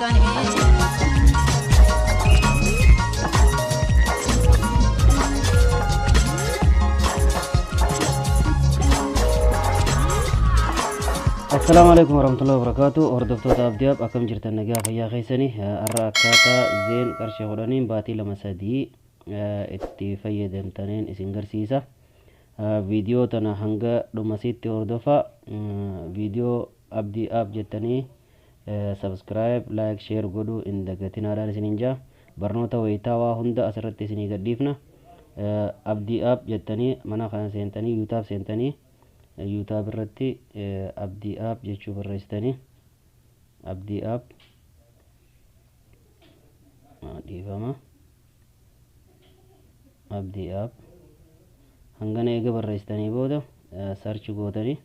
beekanii. Assalaamu alaikum warahmatullahi wabarakatuh. Hordoftoota Abdii App, akkam jirtan? Nagaa fayyaa keessanii? Har'a akkaataa Zain qarshii 10n baatii 2 3 itti fayyadamtaniin isin garsiisa. Viidiyoo tana hanga dhumasiitti hordofaa. Viidiyoo Abdii App jettanii subscribe, like, share godhuu hin dagatinaadhaan isiniin jaa. Barnoota wayitaawaa hunda asirratti isinii gadhiifna. Abdii App jettanii mana kana seentanii, YouTube seentanii, YouTube irratti Abdii App jechuu barreessitanii, Abdii App, dhiifama, Abdii App hangana eega barreessitanii booda search gootanii,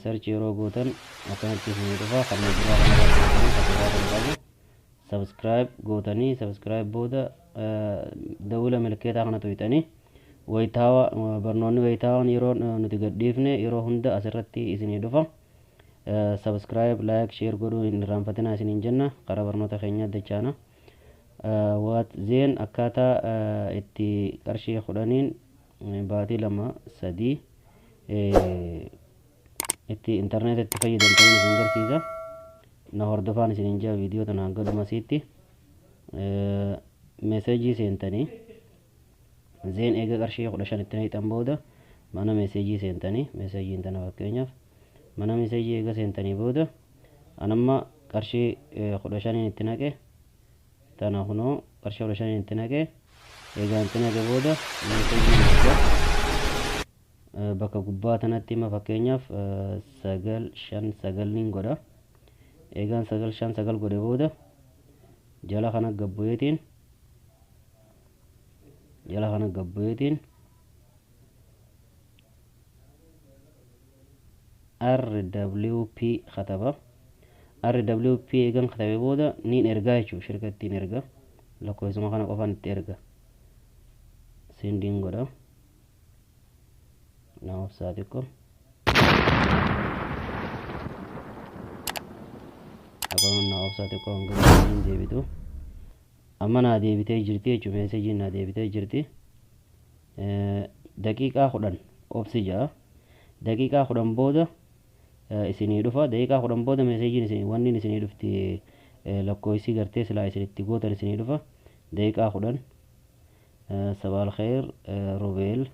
search yeroo gootan akkanatti isinii dhufa. Kan duraa kanarra gootanii, kan duraa kan qabu subscribe gootanii, subscribe booda dawula milkeetaa kana tuyxanii, wayitaawa barnoonni wayitaawaan yeroo nuti gadhiifne yeroo hunda asirratti isinii dhufa. Subscribe, like, share godhuu hin irraanfatinaa isiniin jenna. Karaa barnoota keenyaa dachaana. Waat Zain akkaataa itti qarshii 10n baatii 2 3 itti intarneeta itti fayyadamtanii isin garsiisa. Na hordofaan isiniin jaa viidiyoo tana hanga dhumasiitti. Meeseejii seentanii, Zain eega qarshii 15 itti naqxan booda mana meeseejii seentanii, meeseejiin tana fakkeenyaaf mana meeseejii eega seentanii booda, anamma qarshii 15n itti naqe. Tana kunoo qarshii 15n itti naqe. Eegaa itti naqe booda meeseejiin erga bakka gubbaa tanatti hima, fakkeenyaaf 959 nin godha. Eegaan 959 godhe booda jala kana gabbu'eetiin, jala kana gabbu'eetiin RWP kataba. RWP eegan katabe booda niin ergaa jechuudha. Shirka ittiin erga, lakkoofsuma kana qofaan itti erga, send iin godha. Na obsaa xiqqoo, akkuma na obsaa xiqqoo hanga meeseejiin deebitu. Amma naa deebitee jirti jechuudha. Meeseejiin naa deebitee jirti. Daqiiqaa 10 obsi ja'a. Daqiiqaa 10 booda isinii dhufa. Daqiiqaa 10 booda meeseejiin isinii wanni isinii dhufti, lakkoofsi gartee silaa isin itti gootan isinii dhufa. Daqiiqaa 10. صباح الخير روبيل،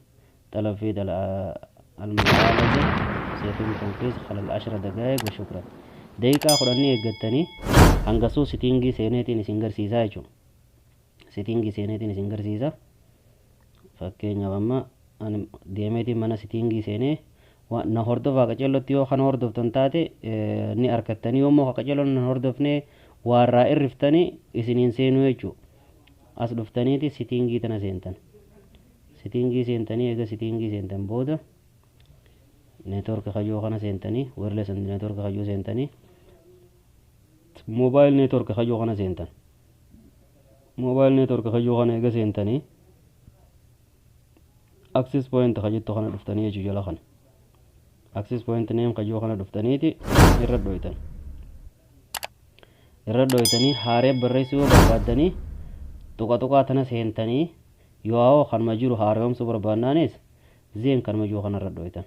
طلب في المعالجة سيتم تنفيذ خلال 10 دقائق وشكرا. Daqiiqaa 10nii eeggattanii hangasuu setting seeneetiin isin garsiisaa jechuudha. Setting seeneetiin isin garsiisa. Fakkeenyaaf amma ani deemeetiin mana setting seenee, na hordofaa qaceellotti. Yoo kana hordoftan taate ni argattanii, yoommoo qaceelloon na hordofnee waarraa irriftanii isiniin seenuu jechuudha. As dhuftaniiti setting tana seentan. Setting seentanii, eega setting seentan booda network kayyoo kana seentanii, wireless network kayyoo seentanii, mobile network kayyoo kana seentan. Mobile network kayyoo kana eega seentanii access point kajettu kana dhuftanii jechuu. Jala kana access point name kayyoo kana dhuftaniiti irra dhoytan. Irra dhoytanii haaree barreessuu yoo barbaaddanii tuqa tuqaa tana seentanii, yoo kanuma jiru haaromsuu barbaannaanis Zain kanuma jiru kanarra dhoytan.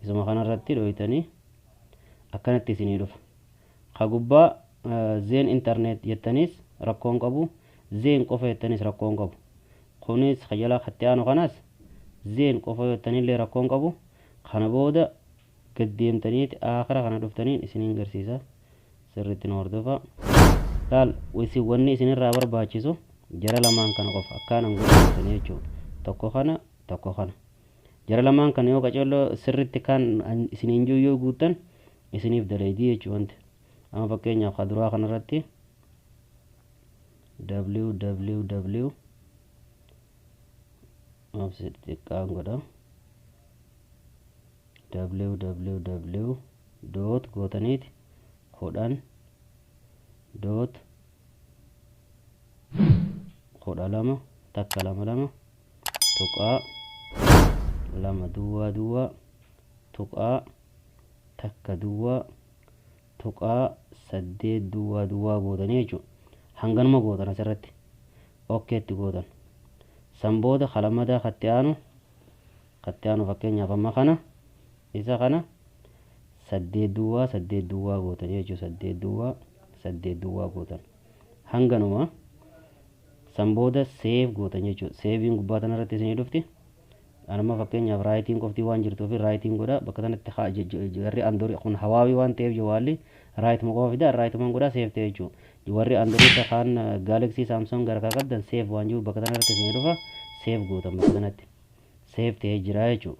Isuma kanarratti dhoytanii akkanatti isinii dhufa. Ka gubbaa Zain internet jettaniis rakkoon qabu, Zain qofa jettaniis rakkoon qabu. Kunis ka jala katti aanu kanas Zain qofa jettanillee rakkoon qabu. Kana booda gad deemtaniiti akira kana dhuftaniin isiniin garsiisa. Sirriitti nu hordofa. Laal, isin wanni isinirraa barbaachisu jara lamaan kana qofa akkaanan godhatanii jechuudha. Tokko kana, tokko kana, jara lamaan kana yoo qaceelloo sirriitti kan isiniin jiru yoo guuttan isiniif daleeydii jechuudha. Wanti amma fakkeenyaaf ka duraa kanarratti www, xiqqaan godha, www dot gootaniiti 10.12 1 2 2 tuqaa 2 duwwaa duwwaa tuqaa 1 duwwaa. 0.800 gootanii jechuudha. Hanganuma gootan asirratti okkeetti gootan. San booda kalamadaa katti aanu fakkeenyaaf amma kana isa kana 8 0 8 0 gootanii jechuudha. 8 0 8 0 gootan hanganuma. San booda save gootan jechuudha. Saveiin gubbaa tanarratti isinii dhufti. Anuma fakkeenyaaf rightiin qofti waan jirtuuf rightiin godha. Bakka kanatti warri Android kun Huawei waan ta'eef jawaalli rightuma qofa fida, rightumaan godha, save ta'e jechuudha. Warri Android kaan Galaxy, Samsung gargaa qabdan save waan jiru bakka tanarratti isinii dhufa, save gootan. Bakka kanatti save ta'ee jira jechuudha.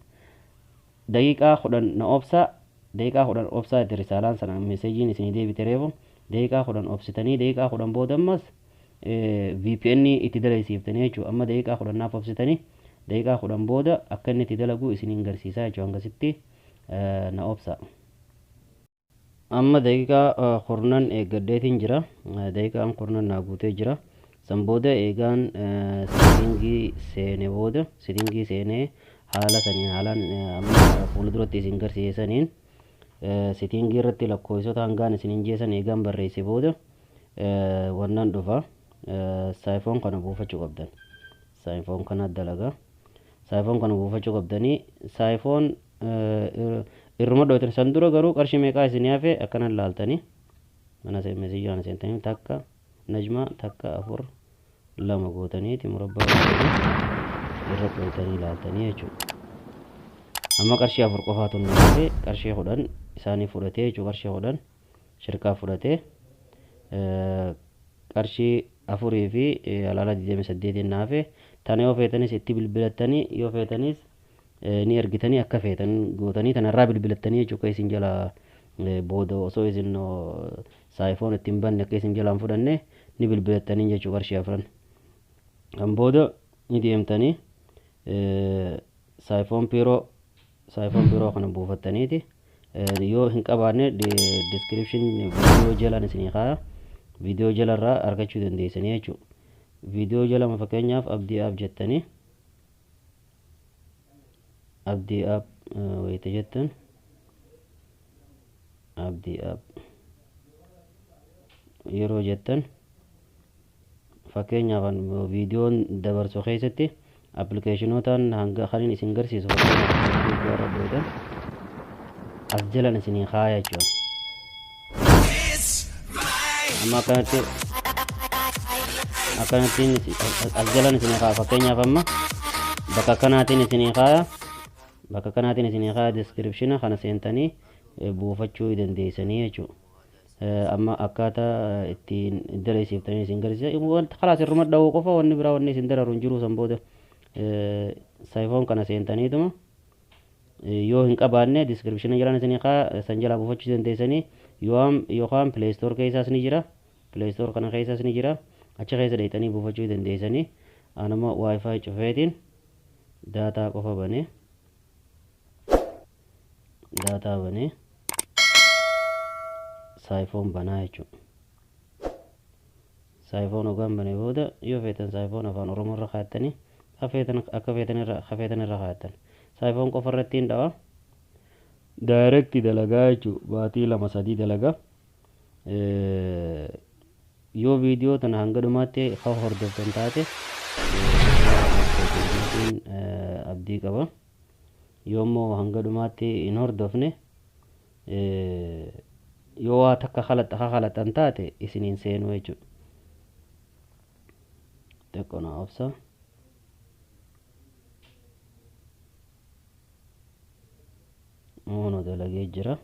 Daqiiqaa 10 na obsa, daqiiqaa 10 obsaa itti risaalaan sana messageiin isinii deebite reefu. Daqiiqaa 10 obsitanii, daqiiqaa 10 booda ammas VPN itti dalagsiiftanii jechuudha. Amma daqiiqaa 10 naaf obsitanii, daqiiqaa 10 booda akka inni itti dalagu isiniin garsiisaa jechuudha. Hangasitti na obsa. Amma daqiiqaa 10 eeggadheetiin jira. Daqiiqaan 10 naa guutee jira. San booda eegaan settingii seene booda, settingii seenee haala saniin, haalaan amma fuulduratti isin garsiisaniin, settingii irratti lakkoofsota hangaan isiniin jeesan eegaan barreesse booda wannan dhufa. Psiphon kana buufachuu qabdan. Psiphon kana dalaga. Psiphon kana buufachuu qabdanii. Psiphon irruma dhoytan. San dura garuu qarshii meeqaa isinii hafe akkanan laaltanii mana messagii kana seentanii takka najma takka afur lama gootaniiti murabbaa gootanii irra dhoytanii laaltanii jechuudha. Amma qarshii 4 qofaatu na hafe. Qarshii 10 isaanii fudhatee jechuudha. Qarshii 10 shirkaa fudhatee qarshii 4 fi alaala 28iin na hafe. Tana yoo feetanis itti bilbilattanii, yoo feetanis ni ergitanii, akka feetan gootanii tanarraa bilbilattanii jechuudha. Isin jala booda osoo isin Psiphon ittiin banne akka isin jalaan fudhanne ni bilbilattanii jechuudha qarshii afran. Kan booda ni deemtanii Psiphon Pro, Psiphon Pro kana buufattaniiti. Yoo hin qabaanne description viidiyoo jalaan isinii kaaya, viidiyoo jalarraa argachuu dandeessanii jechuudha. Viidiyoo jala fakkeenyaaf Abdii App jettanii, Abdii App wayita jettan, Abdii App yeroo jettan, fakkeenyaaf viidiyoon dabarsu keessatti applicationootaan hanga kanin isin garsiisu, fakkeenyaaf warra dhoytan as jalan isinii kaaya jechuudha. Amma akkanattiin as jalan isinii kaaya. Fakkeenyaaf amma bakka kanaatiin isinii kaaya, bakka kanaatiin isinii kaaya. Description kana seentanii buufachuu dandeessanii jechuudha. Amma akkaataa ittiin dalagsiiftanii isin garsiisa. Wanta kalaas irruma dha'uu qofa, wanni biraa wanni isin dararu hin jiru. San booda Psiphon kana seentaniituma, yoo hin qabaanne description jalaan isinii kaa, san jalaa buufachuu dandeessanii, yookaan Play Store keessaas ni jira, Play Store kana keessaas ni jira, achi keessa dheeyxanii buufachuu dandeessanii. Anama WiFi cufeetiin data qofa banee, data banee Psiphon banaa jechuudha. Psiphon hoggaan banee booda, yoo feetan Psiphon afaan Oromoo irra kaa'attanii, akka feetan irra akka feetan irra kaa'attan. Psiphon qofa irratti hin dhawa. Direct dalagaa jechuudha. Baatii 2 3 dalagaa. Yoo viidiyoo tana hanga dhumaatti kan hordoftan taate abdii qaba. Yoo immoo hanga dhumaatti hin hordofne, yoo waa takka kalaxan taate isiniin seenuu jechuudha. Xiqqoo na obsa. Mono dalagee jira.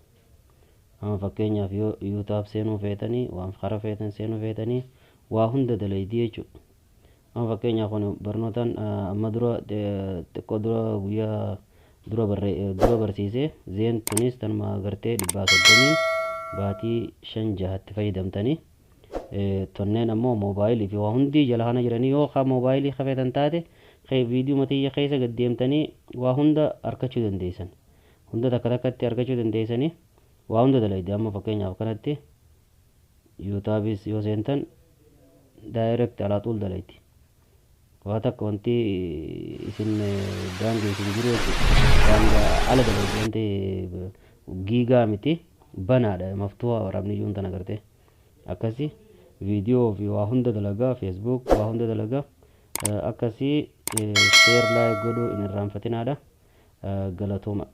Amma fakkeenyaaf yoo YouTube seenuu feetanii, waan kara feetan seenuu feetanii, waa hunda dalaydii jechuudha. Amma fakkeenyaaf kun barnootaan amma dura xiqqoo dura guyyaa dura barree dura barsiise. Zain tunis tanuma agartee 130iin baatii 5 6tti fayyadamtanii. Tonneen ammoo moobaayilii fi waa hundi jala kana jiranii. Yoo ka moobaayilii kafeetan taate viidiyoo matiyya keessa gad deemtanii waa hunda argachuu dandeessan. Hunda takka takkatti argachuu dandeessanii, waa hunda dalayde. Amma fakkeenyaaf kanatti YouTubeis yoo seentan direct alaaxuul dalayti. Waa takka wanti isin daangeessu hin jiru jechuudha. Daangaa ala dalaydi wanti giigaa miti. Banaadha, maftuha waraabniyyuun tana gartee akkasi viidiyoo fi waa hunda dalagaa, Facebook waa hunda dalagaa. Akkasii share, like godhuu hin irraanfatinaadha. Galatooma.